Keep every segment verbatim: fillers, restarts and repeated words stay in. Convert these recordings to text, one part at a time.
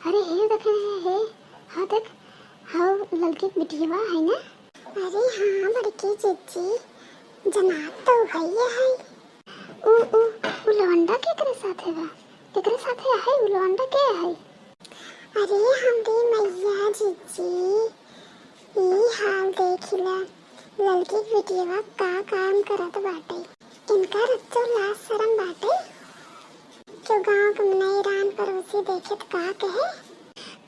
अरे हे देखे हे, हे, हाँ देख, हाँ ललकी के बिटिया है ना? अरे हाँ बड़की जिज्जी, जनात तो है ये है। उ, उ, उ लवंडा केकरे साथे बा? केकरे साथे है उ लवंडा के है? अरे हमरे मैया जिज्जी, ई हाल देखिला, ललकी के बिटिया का काम करत बाटे। इनका रच्चो लाज शरम बाटे? जो गाँव के मनई रान पड़ोसी देखे त का कहे?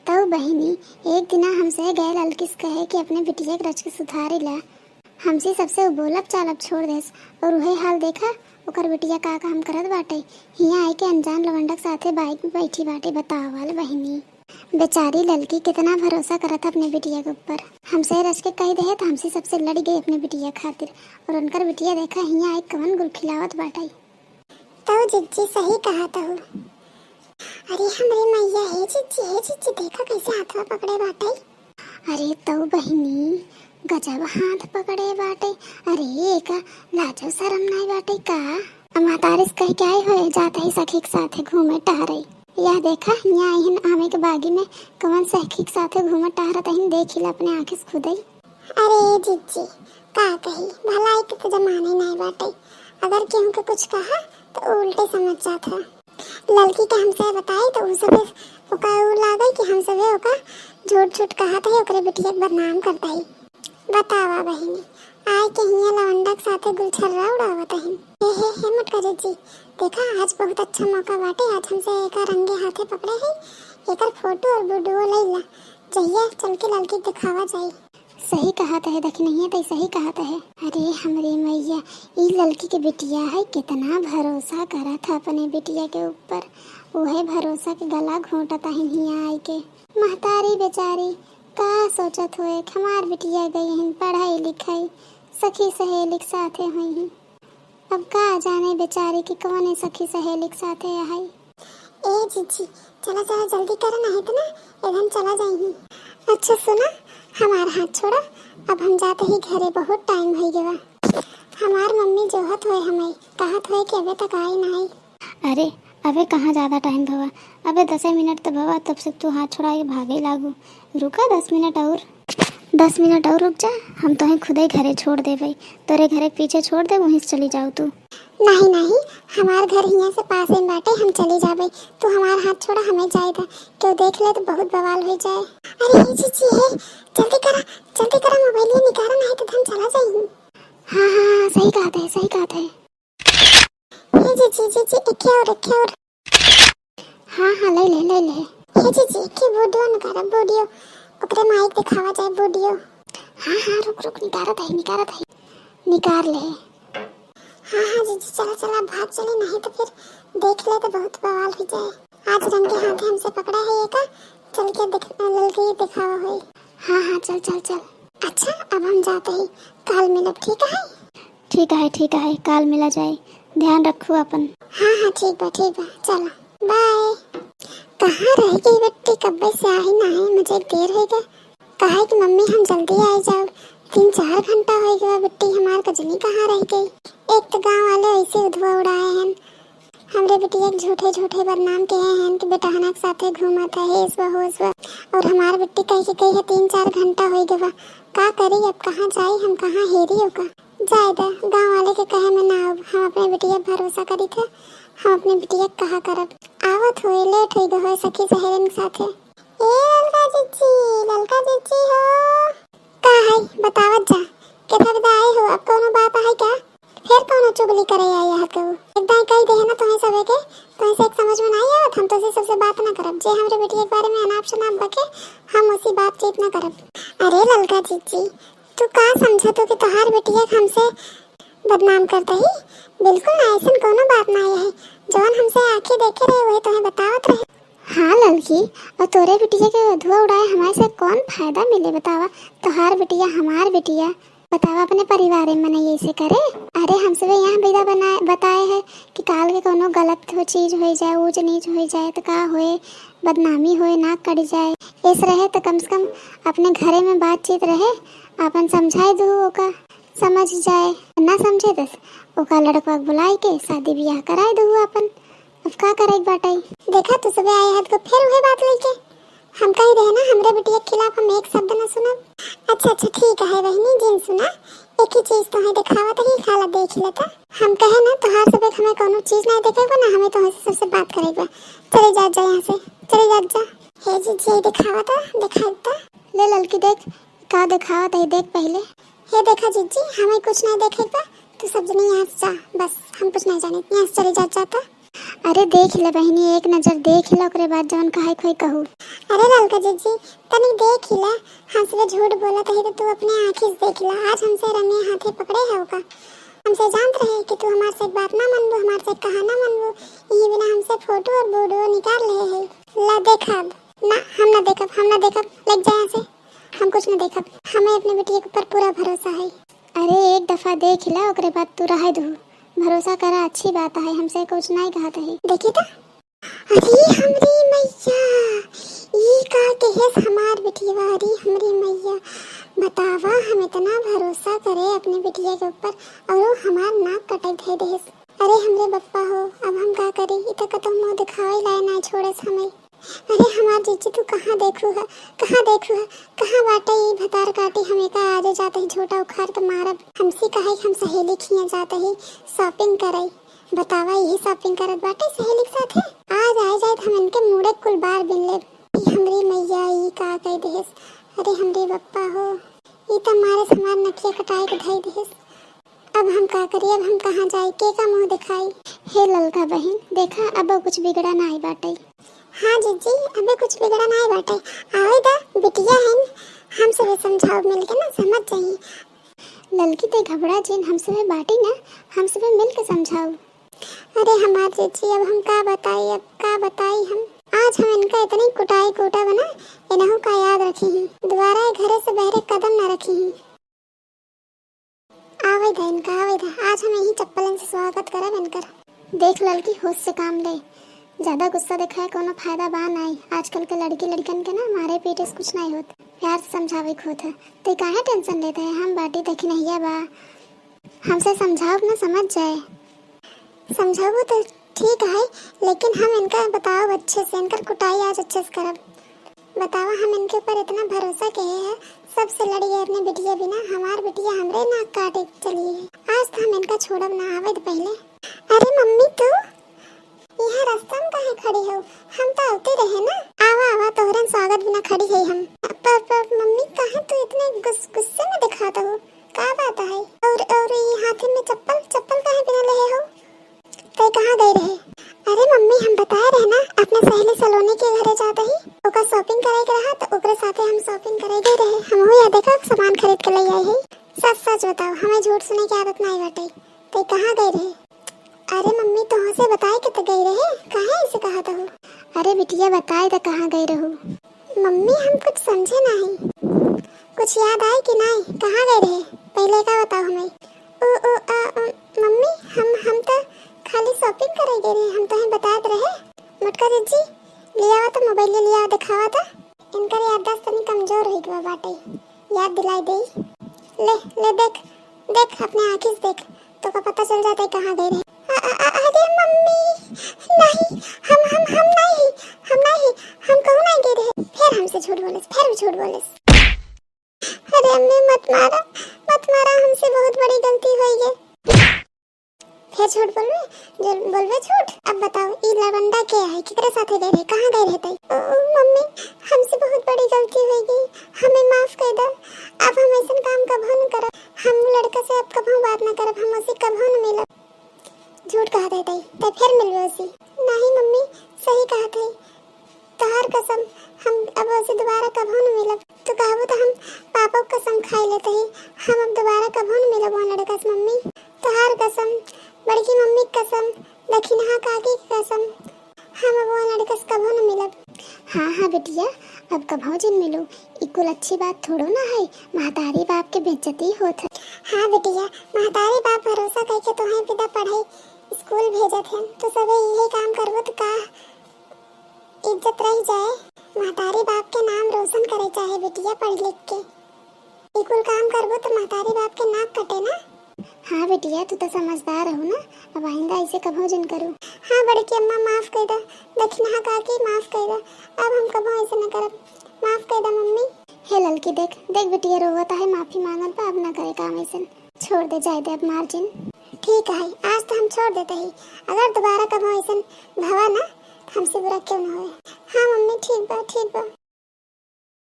तउ बहिनी, एक दिना हमसे गए ललकिस कहे कि अपने बिटिया के रच के सुधारी ला। हमसे सबसे उ बोलब चालब छोड़ देस, और उहे हाल देखा, ओकर बिटिया का काम करत बाटे। हियाँ आइके अनजान लवंडक साथे बाइक में बैठी बाटे, बतावल बहिनी। बेचारी ललकी कितना भरोसा करत ह अपने बिटिया के ऊपर। हमसे रच के कह दे त हमसे सबसे लड़ गई अपने बिटिया खातिर, और उनकर बिटिया देखा हियाँ आइके कवन गुल खिलावत बाटे। तउ जिज्जी सही कहा तहु। अरे हमरे मैया, हे जिज्जी, हे जिज्जी, देखा कैसे हाथवा पकड़े बाटे। अरे तउ बहिनी, गजब हाथ पकड़े बाटे। अरे एका लाजो शरम नाई बाटे का? अब महतारिस कह के आई होए, जात ही सखी के साथे घूमे टहरे। यह देखा, हियाँ आइहिन आमे के बागी में, कवन सखी के साथे घूमे टहरत अहिन, देखी ला अपने आँखी से खुदई। अरे जिज्जी, का कही, भलाई के तो जमाने नाई बाटे। अगर केहू के कुछ कहा, तो उ उल्टे समझ जात ह। ललकी के हमसे बताई, तो उ सबे ओका उ लागे कि हम सबे ओका झूठ झूठ कहत है, ओकरे बिटिया के बदनाम करत है। बतावा बहिनी, आइके हियाँ लवंडा के साथे गुलछर्रा उड़ावत अहिन। हे, हे, हे मोटका जिज्जी, देखा आज बहुत अच्छा मौका बाटे, आज हमसे एका रंगे हाथे पकड़े है, एकर फोटो और वीडियो लई ला, जहिया चल के ललकी के दिखावा जाई। सही कहत है दखिनहिया, तई सही कहत है। अरे हमरे मैया, ई ललकी के बिटिया है, कितना भरोसा करत है अपने बिटिया के ऊपर, उहे भरोसा के गला घोंटत अहिन हियाँ आइके। महतारी बेचारी का सोचत होए कि हमार बिटिया गई हन पढ़ाई लिखाई, सखी सहेली के साथे होइहन। अब का जाने बेचारी के कवने सखी सहेली के साथे है। ए जिज्जी, चला चला जल्दी करा, नहीं तो ना एकदम चला जाइही। अच्छा सुना, हमार हाथ छोड़ा, अब हम जात ही घरे, बहुत टाइम हो गवा। हमार मम्मी जोहत होए हमें, कहत होए कि अबे तक आई नहीं। अरे अबे कहाँ ज्यादा टाइम भवा, अबे दसे मिनट तो भवा, तब से तू हाथ छोड़ा के भागे लागू। रुका दस मिनट और, दस मिनट और रुक जा, हम तोहे खुदे घरे छोड़ देबे, तोरे घरे के पीछे छोड़ दे, वहीं से चली जाओ तू। नहीं नहीं, हमार घर हियाँ से पास में बाटे, हम चली जाबे, तू हमार हाथ छोड़ा, हमें जाए दा, केहू देख ले तो बहुत बवाल हो जाए। अरे हे जिज्जी हे, जल्दी करा, जल्दी करा, मोबाइल निकारा, नहीं तो हम चला जाई। हाँ हाँ हाँ, सही कहत है, सही कहत है। हे जिज्जी, जिज्जी, एके और, एके और। हाँ हाँ, ले ले, ले ले। हे जिज्जी, एके वीडियो निकारा, वीडियो। ओकरे माई के दिखावा जाए वीडियो। हाँ हाँ, रुक रुक, निकारत है, निकारत है, निकार ले। हाँ हाँ जिज्जी, चला चला, भाग चली, नहीं तो फिर देख ले तो बहुत बवाल हो जाए। आज रंगे हाथे हमसे पकड़ा है एका, चल के दिख-, ललकी दिखावा होई। हाँ हाँ, चल चल चल। अच्छा, अब हम जाते ही, काल मिलब, ठीक है? ठीक है, ठीक है, काल मिला जाए, ध्यान रखू अपन। हाँ हाँ, ठीक बा, ठीक बा, चला, बाय। कहाँ रह गई बिट्टी, कब्बे से आई ना है, मुझे एक देर हो गया। कहा है कि मम्मी हम जल्दी आ जाओ, तीन चार घंटा हो गया, बिट्टी हमार कजनी कहाँ रह गई? एक तो गाँव वाले ऐसे उधवा उड़ाए हैं, हमरे बिटिया के झूठे झूठे बदनाम किए हैं कि बेटहना के साथे घूमत है, हेस बा, होस बा। और हमार बिट्टी कह के गई है, तीन चार घंटा हो गवा। का करी, अब कहाँ जाई हम, कहाँ हेरी ओका? जाए दा, गाँव वाले के कहे में ना आउब। हम अपने बिटिया पे भरोसा करी थे, हम अपने बिटिया के कहा करब। आवत होए, लेट हो गए होए सखी सहेलिन के साथे। ए ललका जिज्जी, ललका जिज्जी हो। का है, बतावत जा, केथा बिदा आए हो, अब कौनो बात है क्या? फिर कौनो चुगली करे आई है तू? एक दाई कह दे है ना तुम्हें सबे के, तुम्हें से एक समझ में नहीं आवत, हम तो उसी सबसे बात ना करब। जे हमरे बिटिया के बारे में अनाप शनाप बके, हम उसी बातचीत ना करब। अरे ललका जिज्जी, तू का समझत हो कि तोहार बिटिया के हमसे बदनाम करत ही? बिल्कुल ना, ऐसन कोनो बात ना है। जवन हमसे आँखें देखे रहे, वही तुम्हें बतावत रहे। हाँ ललकी, और तोरे बिटिया के धुआं उड़ाए हमारे से कौन फायदा मिले बतावा? तोहार बिटिया, हमार बिटिया, बतावा अपने परिवार में नहीं ऐसे करे। अरे हमसे भी यहाँ बिदा बनाए, बताए है कि काल के कोनो गलत हो चीज हो जाए, ऊंच नीच हो जाए तो का होए, बदनामी होए, नाक कट जाए। ऐसे रहे तो कम से कम अपने घरे में बातचीत रहे, अपन समझाए दू ओका, समझ जाए, ना समझे तो ओका लड़कवा के बुलाए के शादी ब्याह कराए दू अपन। अब का करे के बाटे? देखा तू सबे आए हत को फिर उहे बात लेके। खिलाफ हम एक शब्द न सुनब। अच्छा, अच्छा, ठीक है बहिनी, जिन सुना। एक ही चीज तोहे देखावत ही, खाला देख लेता। हम कहे ना, तोहार सबे हमें कौनो चीज नहीं देखे बा, ना हमें तोहे से सबसे बात करे बा। चले जात जा यहाँ से, चले जात जा। हे जीजी, यही देखावत, देखावत। ले ललकी देख, का देखावत है, देख पहले। हे देखा जीजी, हमें कुछ नहीं देखे बा, तू सब जने यहाँ से जा, बस हम कुछ नहीं जाने, यहाँ से चले जात जाता। अरे देख ले बहिनी, एक नजर देख ले, ओकरे बाद जवन कहे खोई कहू। अरे ललका जीजी, तनी देख ही ले, हम सबे झूठ बोलत ही तो तू अपने आँखी से देख ले। आज हमसे रंगे हाथे पकड़े है ओका। हमसे जानत रहे कि तू हमार से एक बात ना मनबू, हमार से एक कहा ना मनबू, यही बिना हमसे फोटो और वीडियो निकाल ले है। ला देखब। ना, हम ना देखब, हम ना देखब, लग जाए यहाँ से। हम कुछ ना देखब, हमें अपने बिटिया के ऊपर पूरा भरोसा है। अरे एक दफा देख ही ला, ओकरे बाद तू रहे दू। भरोसा करा, अच्छी बात है, हमसे कुछ नहीं कहत है। देखी तो। अरे हमरी मैया, ई का कहेस हमार बिटिया, अरे हमरी मैया, बतावा, हम इतना भरोसा करे अपने बिटिया के ऊपर और वो हमार नाक कटाई धे देस। अरे हमरे बप्पा हो, अब हम का करी, ई तो कतौ मुँह दिखावे लाए ना छोड़स हमें। अरे हमार जीजी, तू कहाँ देखू है, कहाँ देखू है, कहाँ बाटे ई भतार काटी, हम एका आजे जाते ही झोटा उखाड़ के मारब। हमसे कहे कि हम सहेली खिया जाते ही shopping करे। बतावा, यही shopping करत बाटे सहेली के साथे। आज आए जाए तो हम इनके मुड़े कुल बार बिन लेब। ई हमरी मैया, ई का कह देहेस। अरे हमरे बप्पा हो, ई तो मारे हमार नकिया कटाए के धई देहेस। अब हम का करी, अब हम कहाँ जाई, के का मुँह दिखाई? हे ललका बहिन, देखा, अब कुछ बिगड़ा नाई बाटे। हाँ जीजी, अबे कुछ बिगड़ा नाई बाटे। आवे दा, बिटिया हन, हम सबे समझाओ मिलके ना, समझ जाई। ललकी ते घबरा जिन, हम सबे बाटी ना, हम सबे मिलके समझाओ। अरे हमार जीजी, अब हम का बताई, अब का बताई हम। आज हम इनका इतनी कुटाई कूटा बना, इनहू का याद रखी ही। दोबारा ये घरे से बहरे कदम ना रखी ही। आवे दा इनका, आवे दा। आज हम यही चप्पलन से स्वागत करब इनकर। देख ललकी, होश से काम ले। ज्यादा गुस्सा दिखाए कोनो फायदा बा नाई। आजकल के लड़की लड़कन के ना मारे पीटे से कुछ नाई होत। प्यार से समझावे के होत है। ते काहे tension लेत है? हम बाटी दखिनहिया बा। हमसे समझाओ ना, समझ जाए। समझाओ तो ठीक है, लेकिन हम इनका बताओ अच्छे से, इनकर कुटाई आज अच्छे से करब। बतावा, हम इनके ऊपर इतना भरोसा किहे है, सबसे लड़ी गए अपने बिटिया बिना, हमार बिटिया हमरे नाक काटे चली है। आज तो हम इनका छोड़ब ना, आवे दे पहले। अरे मम्मी, तू यहाँ रास्ता में काहे खड़ी हो? हम तो आते रहे ना। आवा, आवा, तोहरन स्वागत बिना खड़ी है हम। पर, पर मम्मी, काहे तू इतने गुस-, गुस्से में दिखाता हो? का बात है? और, और ये हाथे में चप्पल, चप्पल काहे बिना ले हो? तै कहाँ गई रहे? अरे मम्मी, हम बताए रहे ना, अपने सहेली सलोनी के घरे जात ही, ओका shopping करे के रहा, तो ओकरे साथे हम shopping करे गई रहे। हम हो या देखा, सामान खरीद के ले आई है। सच सच बताओ, हमें झूठ सुने की आदत नहीं बाटे। तै कहाँ गई रहे? अरे मम्मी, तोह से बताए के तो गई रहे, काहे ऐसे कहत हो? अरे बिटिया, बताए तो कहाँ गई रहू? मम्मी, हम कुछ समझे नहीं। कुछ याद आए कि नहीं? कहाँ गए रहे? पहले का बताओ हमें। ओ, ओ, आ, अ, मम्मी, हम, हम तो खाली shopping करे गए रहे, हम तोहे बतावत रहे। मोटका जीजी, लियावा तो mobile, लियावा, दिखावा तो। इनकर याददाश्त तनी कमजोर हो गई बाटे, याद दिलाई दे। ले, ले देख, देख, अपने आँखी से देख, तो का पता चल जाता है कहाँ गए रहे। अ-, अ-, अ-, अरे मम्मी, नहीं, हम, हम, हम नहीं, हम नहीं, हम कहूँ नहीं गए रहे। फिर हमसे झूठ बोले, फिर भी झूठ बोले। अरे अम्मी, मत मारा, मत मारा, हमसे बहुत बड़ी गलती हो गई। फिर झूठ बोलबे, जो बोलबे झूठ। अब बताओ, ई लवंडा के है, केकरे साथे गए रहे, कहाँ गए रहे तई? ओ, ओ, मम्मी, हमसे बहुत बड़ी गलती हो गई, हमें माफ कर दो। अब हम ऐसन काम कभो न करब। हम लड़का से अब कभो बात न करब, हम उसे कभो न मिलब। झूठ कहत है तई, तई फिर मिलबे उसी। नहीं मम्मी, सही कहत है, तोहार कसम, हम अब उसे दोबारा कभो न मिलब। तू कहबो तो हम पापा के कसम खाई लेते ही, हम अब दोबारा कभो न मिलब वहाँ लड़का से मम्मी। तोहार कसम, बड़की मम्मी के कसम, दखिनहा काकी के कसम, हम अब वहाँ लड़का से कभो न मिलब। हाँ, हाँ बिटिया, अब कभो जिन मिलो, ई कुल अच्छी बात थोड़ो ना है, महतारी बाप के बेइज्जती होत है। हाँ बिटिया, महतारी बाप भरोसा करके तोहे बिना पढ़ाई स्कूल भेजत हैं, तो सबे यही काम करबो तो का इज्जत रह जाए? महतारी बाप के नाम रोशन करे चाहे बिटिया पढ़ लिख के। ई कुल काम करबो तो महतारी बाप के नाक कटे ना। हाँ बिटिया, तू तो समझदार हो ना, अब आइंदा ऐसे कभो जिन करू। हाँ बड़की अम्मा, माफ कर दे, दखिनहा काकी, माफ कर दे, अब हम कभो ऐसे न करब, माफ कर दे मम्मी। कि देख, देख बिटिया रोवत है, माफी मांगत बा, अब ना करे काम ऐसन। छोड़ दे, जाए दे अब मार्जिन। ठीक है, आज तो हम छोड़ देते ही, अगर दोबारा कबो ऐसन भवा ना, हमसे बुरा क्यों ना होए। हाँ मम्मी, ठीक बा, ठीक बा।